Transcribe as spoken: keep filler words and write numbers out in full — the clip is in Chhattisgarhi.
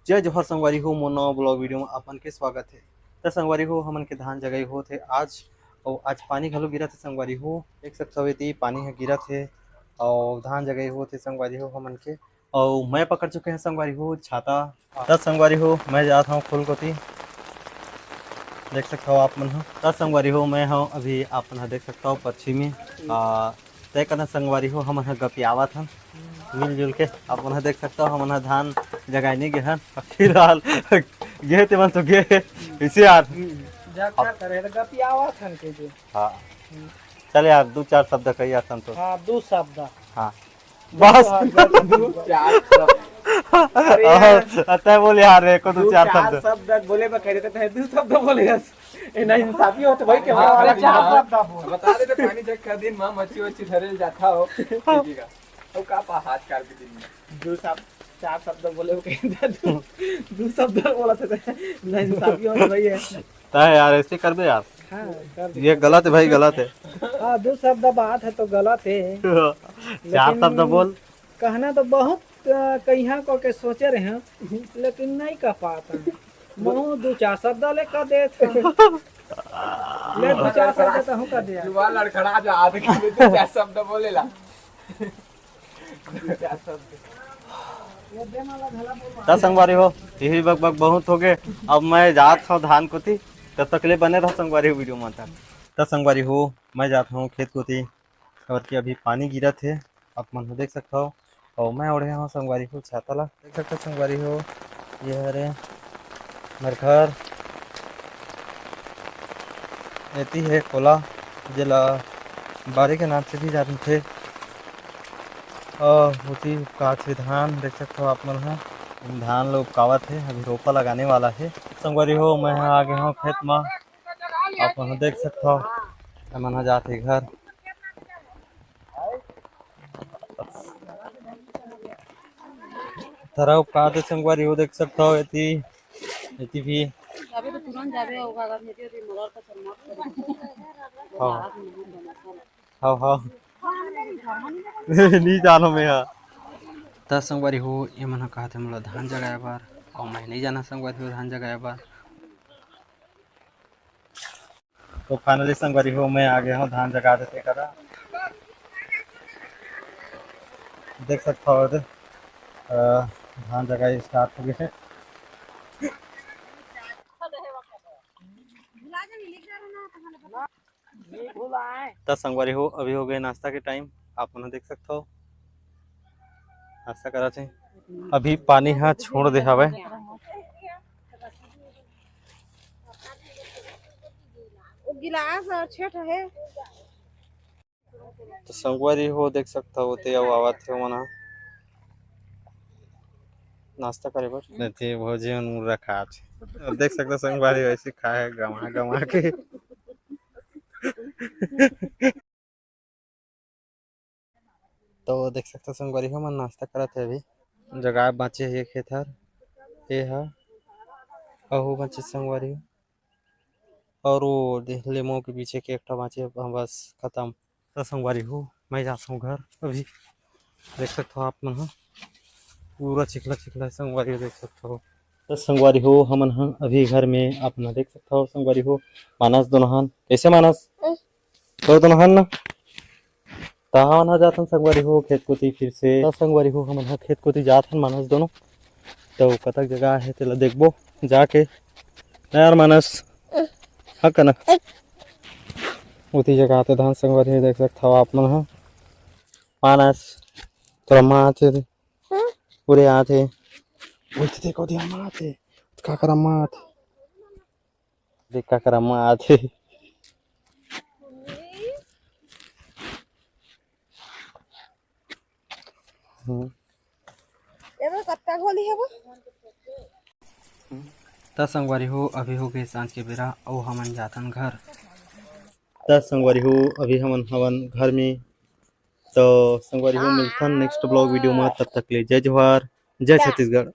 जय जोहार संगवारी हो, मोर नवा vlog video में अपन के स्वागत है। त संगवारी हो, हमन के धान जगाई होत है आज, और आज पानी घलो गिरत है संगवारी हो। देख सकत हो, एती पानी ह गिरत है और धान जगाई होत है संगवारी हो हमन के। और मैं पकड़ चुके हैं संगवारी हो छाता। त संगवारी हो, मैं जात हूँ खोल कोती। देख सकत हो आप मन ह। त संगवारी हो, मैं हूँ अभी आप मन ह देख सकत हो पश्चिमी, आ, तय करना संगवारी हो, हमन ह गपियावत हन मिलजुल के। आप मन ह देख सकत हो, हमन ह धान जगाए नहीं गे हन। फिलहाल गे ते मन तो गे, इसे यार। हम्म, जा अब का करे, तो गपियावत हन के जे। हाँ। हम्म। चल यार, दो चार शब्द कही यार संतोष। हाँ, दो शब्द। हाँ। बस। दो चार शब्द। अरे यार। हाँ, तय बोल यार, एको दो दो चार चार शब्द। शब्द बोले बर कहे रहे, तय दो शब्द बोले यार। ए, नाइंसाफी होत भाई, के हाँ, बता दे, हाँ। चार शब्द बोल। बता दे, तो पानी जग का दिन माँ मच्छी वच्छी धरे जाता हो, ठीक है। तो का पा आजकल के दिन में? दो शब्द, चार शब्द बोले बर कहे रहे, दो, दो शब्द बोला था, नाइंसाफी होत भाई है। तय यार, ऐसे कर दे यार। हाँ, कर दे। ये गलत है भाई, गलत है। हाँ, दो शब्द बात है तो गलत है। चार लेकिन शब्द बोल। कहना तो बहुत, अ, कहिया को के सोचे रहे हैं, लेकिन नहीं कह पाता। महू दो चार शब्द ले कह देत हूँ। ले दो चार शब्द तो हूँ कह दिया। जुबान लड़खड़ा जा, आदमी दो चार शब्द बोलेला। दो चार शब्द। त संगवारी हो, यही बकबक बहुत हो गए। अब मैं जात हूँ धान कोती, तब तक ले बने रहो संगवारी हो video में। त संगवारी हो, मैं जात हूँ खेत कोती, काबर कि अभी पानी गिरत हे, आप मन ह देख सकत हो। और मैं ओढ़े हूँ संगवारी हो छाता ला, देख सकत हो संगवारी हो, ये हरे हमर घर, एती हे कोला, जेला बारी के नाम से भी जानथे। और ओती उपकात हे धान, देख सकत हो आप मन ह, धान ला उपकावत हे, अभी रोपा लगाने वाला हे। संगवारी हो, मैं ह आ गे हूँ खेत मा, आप मन ह देख सकत हो, हमन ह जात हे घर। थरा उपकात हे संगवारी हो, देख सकत हो, एती, एती भी। अबे तो तुरंत जाबे, होगा अगर नहीं तो मोटर का शर्मा। हाँ। हाँ, हाँ। नहीं जानो मैं, हाँ। त संगवारी हो, ये मन ह कहत हे मोला धान जगाए बर, और मैं नहीं जाना संगवारी हो धान जगाए बर। तो finally संगवारी हो, मैं आ गया हूँ धान जगा देते करा। देख सकता हो इधर, अ, धान जगाई start हो गए हैं। त संगवारी हो, अभी हो गए नाश्ता के time, आप मन देख सकता हो नाश्ता करत हे। अभी पानी हा छोड़ दे हवे। वो गिलास और छेठ है। तो संगवारी हो देख सकता हो, ते अउ आवत हे ओमन ह नाश्ता करे बर। एती भौजी मन मुर्रा खात हे। अब देख सकता संगवारी हो, ऐसे खाए गमा गमा के। तो देख सकता संगवारी हो, मन नाश्ता करत हे अभी। जगाए बांचे हे खेत हर, ये हा अहू बांचे संगवारी हो। और वो दे-, लेमो के पीछे के एक ठा बांचे, हाँ, बस खत्म। तो संगवारी हो, मैं जात हूँ घर अभी। देख सकत हो आप मन ह, पूरा चिखला चिखला हे संगवारी हो, देख सकत हो। तो संगवारी हो, हमन ह अभी घर में अपना देख सकत हो संगवारी हो, मानस दोनों हन। कैसे मानस? तो दोनों हन ना? त हमन ह जाथन संगवारी हो खेत कोती फिर से। त संगवारी हो, हमन ह खेत कोती जाथन मानस दोनों। तो कतक जगह हे तेला देखबो जाके। ना यार मानस, हाँ कना, ओती जगह आते धान संगवारी हो, देख सकत हव आप मन ह। मानस, तोर अम्मा आथे रे। पूरे आथे। ओती देखो, ओती अम्मा आथे। का कर अम्मा आथे? देख का कर अम्मा आथे। हम्म। एमे कतका गोली हे वो? त संगवारी हो, अभी हो गए सांझ के बेरा, अउ हमन जाथन घर। त संगवारी हो, अभी हमन हवन घर में। तो संगवारी हो, मिलथन next vlog video में, तब तक ले जय जोहार, जय छत्तीसगढ़।